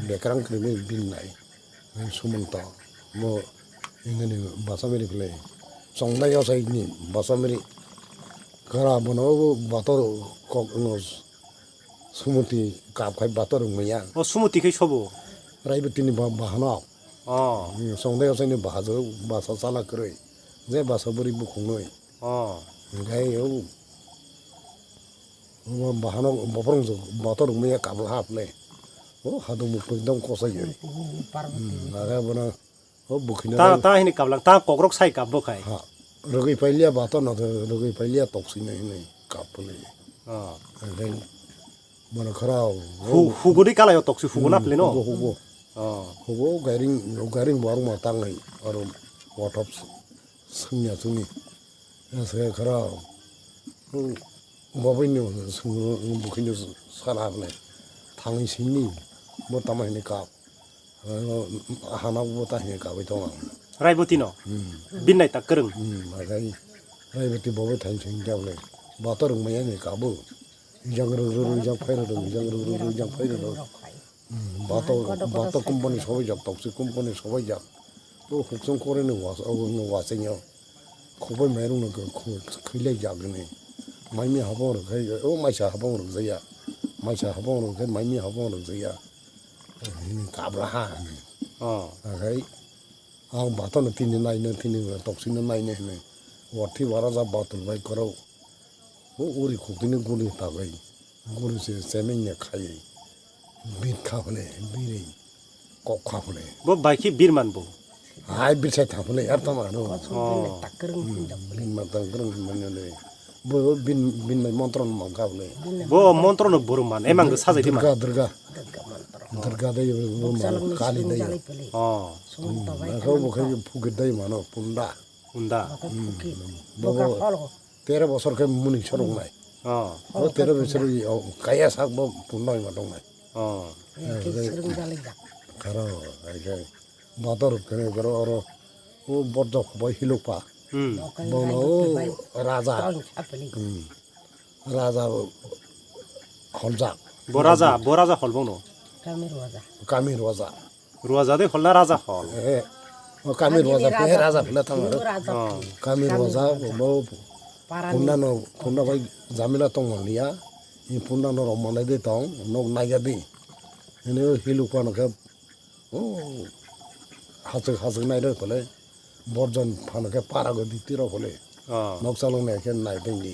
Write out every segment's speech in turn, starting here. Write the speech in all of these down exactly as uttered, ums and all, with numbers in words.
Bekrang kwrwini binnai. Sumonto. Bo ingani basa miri phle. Chongdai yosai ni basa miri. Kara bono bo bator kok no sumuti kap khai bator maya. O sumuti khai sobo? Raibati ni ba-, bahano. Oh. Hmm, Chongdai yosai ni bahajo basa chala kwrwi. Je basa buri bukhungnoi. Oh. Hingkhai o, o bahano bophorong jwk bator maya kabla hap le. O hadung mukto ekdom kosai yoi. Hmm, aga bono o bukhina. Ta, ta hini kablang, ta kokrok sai kap bo khai. Ha. Rwgwi pailiya bator no, rwgwi pailiya toksina hini kap le. Oh. Hingkhai bono khara o. Hu-, huguni kalayo toksi hugo na phle no? Hugo, hugo. Oh. Hugo gairing, gairing borok ma tangai aro wathop. Sengya chwngni. Ese khara, hmm, bobwino sengro, bukhino sana hwnwi. Thangwi sini, bo tamo hwnwi kap. Ano, hana bo ta hwnwi kabwi tongo ang. Raiboti no? Hmm. Binnai tak kwrwng. Hmm, agai. Raiboti bobwi thangwi sengya bole. Bator wngmaya hwnwi kabo. Ijang rw rw rw, ijang phai rw rw, ijang rw rw rw, ijang phai rw rw. Hmm, bato, bato company sobaijak, toxic company sobaijak. O huksong kore ni was-, o no wasing yo. Khobai mairung no kho-, khilai jak ni. Maimi habang rok khai, o maisa habang rok jaya. Maisa habang rok khai, maimi habang rok jaya. Hini kabra ha hini. Oh. Akhai, ang bato no tini nai no, tini toxic no nai no hini. Wathi wara ja batul bai koro. O uri khukdini guli tagwi, guli se chemeng ne khaiwi, bir kha hwnwi, birwi kok kha hwnwi. Bo bai khe bir man bo? Hai bir sai thang hwnwi, ar tamo ano. Oh. Bir man tang kwrwng hwnwi le. Bo bin, bin mai montro no man kha hwnwi. Bo montro no buru man, emang sajai di man. Durga, Durga. Durga dai bo man, Kali dai. Oh. Hmm, bo khai phukir dai mano, punda. Unda. Bo tero bosor khe muni sorok nai. Oh. O tero bosor i, o, kaya sak bo punda ma tong nai. Oh. Karo, ai khe, bator kene karo oro, o borjok bai hiluk pa. Hmm. Bono o raja. Hmm. Raja holjak. Bo raja, bo raja hol bono? Kami Ruaja. Kami Ruaja. Ruaja de hol na raja hol? Eh, o kami Ruaja, he raja hol tamo. Oh. Kami Ruaja, bo punda no, punda bai jamila tong maliya. I punda no rom manai de tong, nok naiya de. Ini hilu kono khe, oh, hasik hasik nai roi pole. Borjon phano khe para go diti rok hole. Oh. Nok chalok nai khe nai tengdi.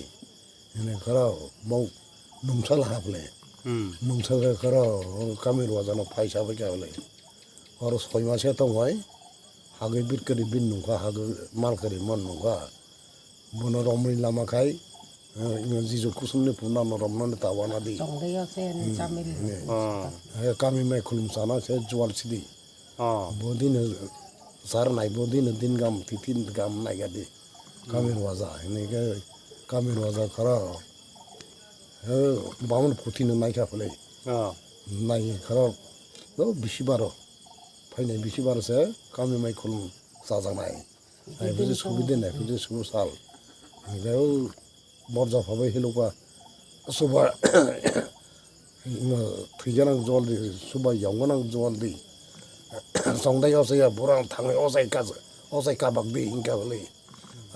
Hini khoro bo nungsa laha pole. Hmm. Nungsa khe khoro kami Ruaja no phaisa bai kha hole. Oro soi mase tong hai. Hagwi bit kari bin nungkha, hagwi mal kari mon nungkha. Bono romwi lama khai. Eh, ino jijo kusum ni puna no romno ni tawana di. Tongdeyo se ni chamiri. Hmm. Oh. Eh, kami mai khulum sana se jual sidi. Oh. Bodino sar nai bodino din gam titin gam nai gadi. Kami Ruaja, ini ke kami Ruaja khara. Eh, bamun puti no nai kha pole. Oh. Nai khara. Do bisi baro. Phainai bisi baro se kami mai khulum sajanai. Ai, bisi subi din, ai, bisi subu sal. Ai, o borja phabai hiluka. Suba, thwijanang jol di, suba yongwanang jol di. Songdai osaya, burang thangwi osai kas, osai kabak di, hingka hwlwi.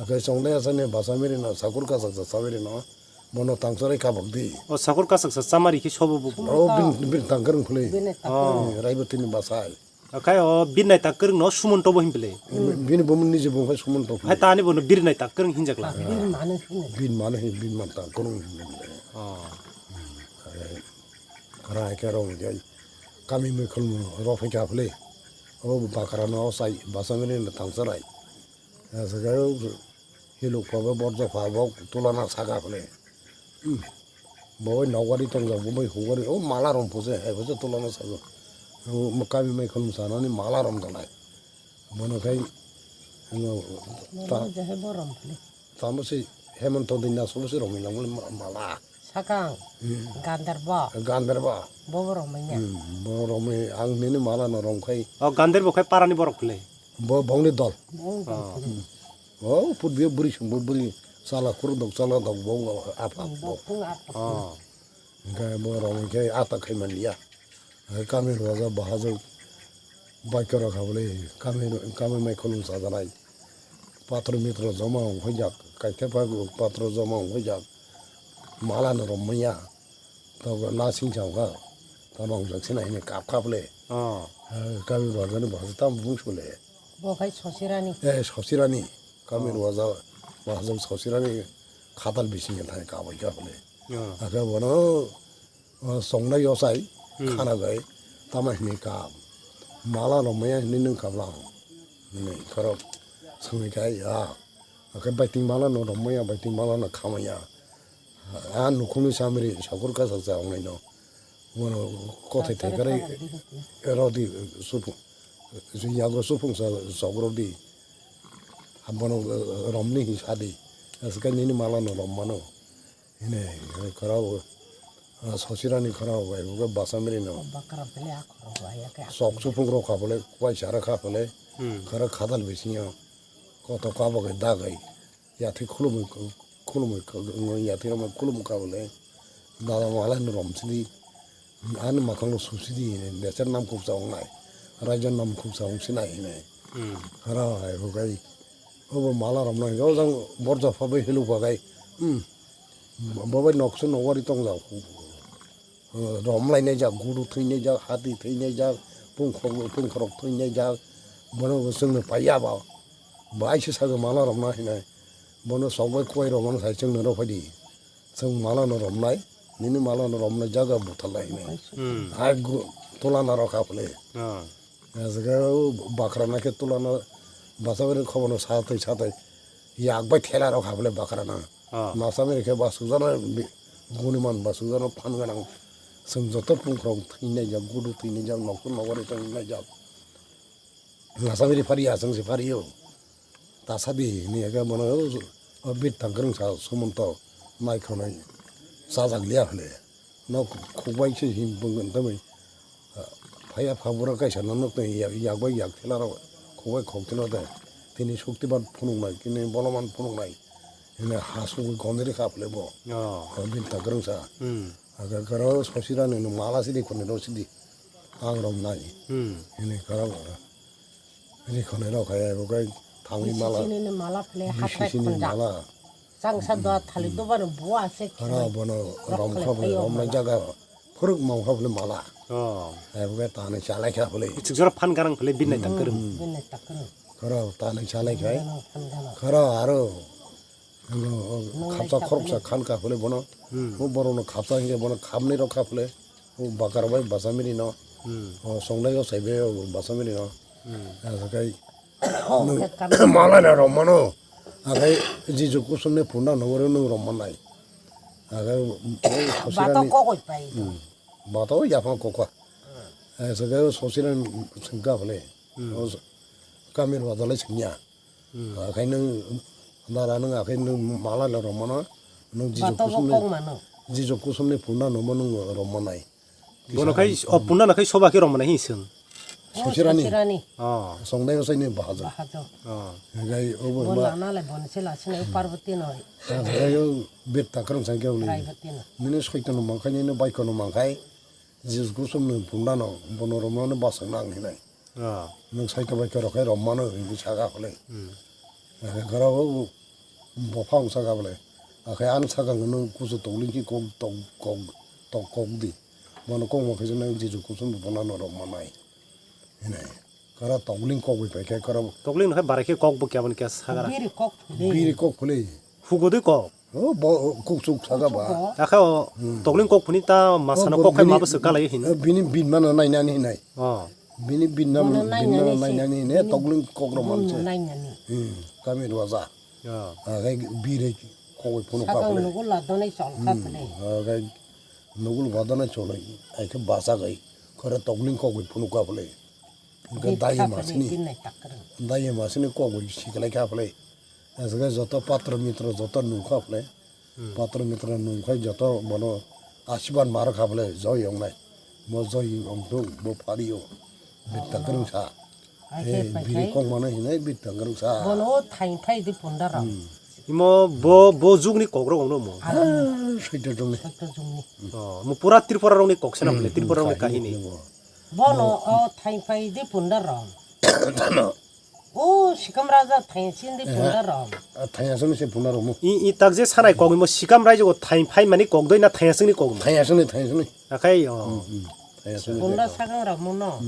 Akai songdai asani basa miri no, sakur kasak sa sabiri no, bono tangsarai kabak di. O sakur kasak sa chamari ki sobo bu. O bin, bin tangkarung khwlwi. Bini tangkarung. Oh. Raibotini basai. Akai o birnai tak kwrwng no Sumonto bo hinpile. Bini bo niji bo khai Sumonto. Hai tani bo no birnai tak kwrwng hinjakla. Bin mano hino. Bin mano hin, bin man tak kwrwng hin. Oh. Kara hai khe rong jai. Kami mui khulmo ro phai kha phle. O bakra no sai basa mene no tangsa rai. Asa khe Hiluk pha bo borjak pha bo tulana saka phle. Hmm. Bo bai nokgari tongjak, bo bai hukgari, o mala rom phusa, hai phusa tulana saka. O kami mai khulum sanani mala rom tongnai. Bono khai, ano, ta-, Bono je hai bo rom phle. Tamo se Hemonto din na sobo se romwi langmani ma-, mala. Sakang, hmm. Gandarbo. Gandarbo. Bobo romwi ya. Hmm, bo romwi ang nini mala no rom khai. O Gandarbo khai parani borok phle. Bo bongni dol. Bong dol. Oh. Hmm. Oh, put biyo buri sumbo buri sala kurudok sala dok bo apa bo. Bong apa. Oh. Hingke bo rong hingke ata khai manliya. Kami rwajak bahajak baikha rok habole kami, kami mai khulum chajanai. Patro mitro joma wng hoijak, kaitha pa patro joma wng hoijak. Mala no rom manya. Tabuk na singsa wngkha. Tamo wng jak sina hini kap kap le. Oh. Kami rwajani bahajak tamo bung sole. Bo khai Sosirani. Eh, Sosirani. Kami rwajak bahajak Sosirani khatal bising thai kabai kap le. Oh. Ake bono o, songnai yosai, hmm, khana bai, tama hini ka, mala no maya hini nung kabla, hini khorok songwi kai ya, ake baiting mala no rom maya, baiting mala no khamaya, a nukhungni samri sakur kasak sa ongnai no, bono kothai thai karai rodi supung, yago supung sa sok rodi, bono romni hi sadi, aswk nini mala no rom mano. Hine, khorao, ah, Sosirani khorao bai, bo Basamiri no. Bakra bele a khorao bai, ya ke a sok supung rok kha bole, kuai sara kha bole, hmm, khara khadal bisingo, koto kabo ke dagai, yathai khulumui, khulumui, yathai rok khulum kha bole, dada malai no rom sidi, ani makhang no sum sidi hine, beser nam khuksa wngnai, raijo nam khuksa wng sinai hine. Hmm. Khara hai bo gai, obo mala rom nai, o jang borja pha bai hilu pha gai, hmm. Bo bai nokse nowari tong jak. Rom lai nai jak, gudu thwi nai jak, hati thwi nai jak, pungkhorok, pungkhorok thwi nai jak. Bono bo chwngno pai ya ba. Bai se sago mala rom na hinai. Bono sok bai kuai rom mano sai chwngno ro phai di. Chwng mala no rom nai, nini mala no rom nai jaga buthal lai hinai. Hmm. Hai gu-, tola na rok ha phale. Ah. Aswk o bakra na khe tulano basa bwrwi khobono satwi satwi yak bai thela rok habole bakra na. Ah. Masa bwrwi khe basukjano bi-, guniman basukjano phan gwnang. Chwng joto pungkhorok thwinai jak, gudu thwinai jak, nokto nokbar thwinai jak. Masa bwrwi phari ya, chwng se phari o. Ta sadi hinwi khe bono o, o bir tang kwrwngsa Sumonto naikhonai chajak liya hwnwi. Nok khukbai se him bwng tongwi, ah, phaiya pha bwrwk kaisa no nuk tong yak, yak bai yak thela rok khukbai khok thela de. Tini shoktiman phunuknai, tini boloman phunuknai. Hwnwi ha sugwi gondri kha phale bo. Oh. Bin ta kwrwngsa. Hmm. Aga garo Sosirani no mala sidi khoni ro sidi. Ang rom nai. Hmm. Hwnwi garo. Rikhonai rok hai bo kai thangwi mala. Bisi sinini mala phale bisi hatrai sinini khonjak. Mala. Changsa dua thali dobano bo ase. Hara bono rok rom kha phale romnai jaga phuruk mau kha phale mala. Oh. Hai bo kai tanwi chalai kha phale. Chukjora phan garang phale binai tang kwrwng. Hmm. Binai tang kwrwng. Khara tanwi chalai khai. Phan gano, phan gano. Khara aro. Khapsa khoroksa khan kha phale bono. Hmm. Bo borok no khapsa hinke bono khamni rok kha phale. Bo bakar bai Basamiri no. Hmm. O songnai o sai bai o Basamiri no. Hmm. Asakai. Mala na rom mano. Akai Jisu kusum ni punda no ro no rom manai. Akai Bato Sosirani kokoi pai. Hmm. Bato yapang kokwa. Asakai Sosirani sengka phale. Hmm. O kami rwa dalai sengya. Hmm. Akhai nwng nara nwng akhai nwng mala le romano, nwng Jisu kusum ni, Jisu kusum ni punda no mo nwng romanai. Bono khai, o punda no khai soba khe romanai hin swng. Sosirani. Sosirani. Oh. Songnai osai ni bahajo. Bahajo. Oh. Gai obo bo ma lana le bon se la sini Parvati no. Gai o bet takram sangke uli. Parvati no. Nini soito no mangkhai, nini baiko no mangkhai. Jisu kusum ni punda no bono romano basang nang hinai. Ah. Nwng saito bai khe rok khai rom mano hinwi saka phale. Hmm. Akhe khorao bopha wng saka phale. Akhe ang saka hwnwi nwng kusu tokling ki kok tok kok tok kok di. Bono kokma khe nwng Jisu kusum bono no rom manai. Hinai. Khorao tokling kok bai pai khe khorao. Tokling no khai barai khe kok bo kya bani kya sagara. Biri kok phule. Biri kok phule. Hugo de kok. O bo kuksuk saka ba. Akhe o tokling kok phuni ta masano kok khai ma bwswk kalai hin. Bini bin mano nainani hinai. Oh. Bini bin nam, bin mano nainani hinai, tokling kok rom manse. Hmm, kami rwaja. Oh. Akhe bire kok phunu ka phule. Nugul ladonai chol ka phule. Akhe nugul wadonai cholai. Akhe basa gai. Khorao tokling kok phunu ka phule. Hwnkhe dai masini, dai masini kok bai siklai kha phale. Aswkhe joto patro mitro joto nung kha phale. Hmm. Patro mitro nung khai joto bono asibad mar kha phale, joi wngnai. Mo joi wngthung, bo phari o. Bit ta kwrwng sa. Ai khe eh, pai biri khai. Kok mano hinai bit ta kwrwng sa. Bono thai thai di punda rok. Hmm. Imo bo, bo jugni kok rok wngno mo? Ah, soito jugni. Soito jugni. Oh, mo pura Tripura rokni kok sena phale, hmm, Tripura rokni kahini. Kahini. Bono o thain phai di punda rom. O sikam raja thain sin di punda rom. Thain aswk ni se punda rom. I i tak je sanai kogwi mo sikam raja go thain phai mani kogdoi na thain aswk ni kogmo. Thain aswk ni, thain aswk ni. Akai o. Thain aswk ni. Punda sakang rom mo no.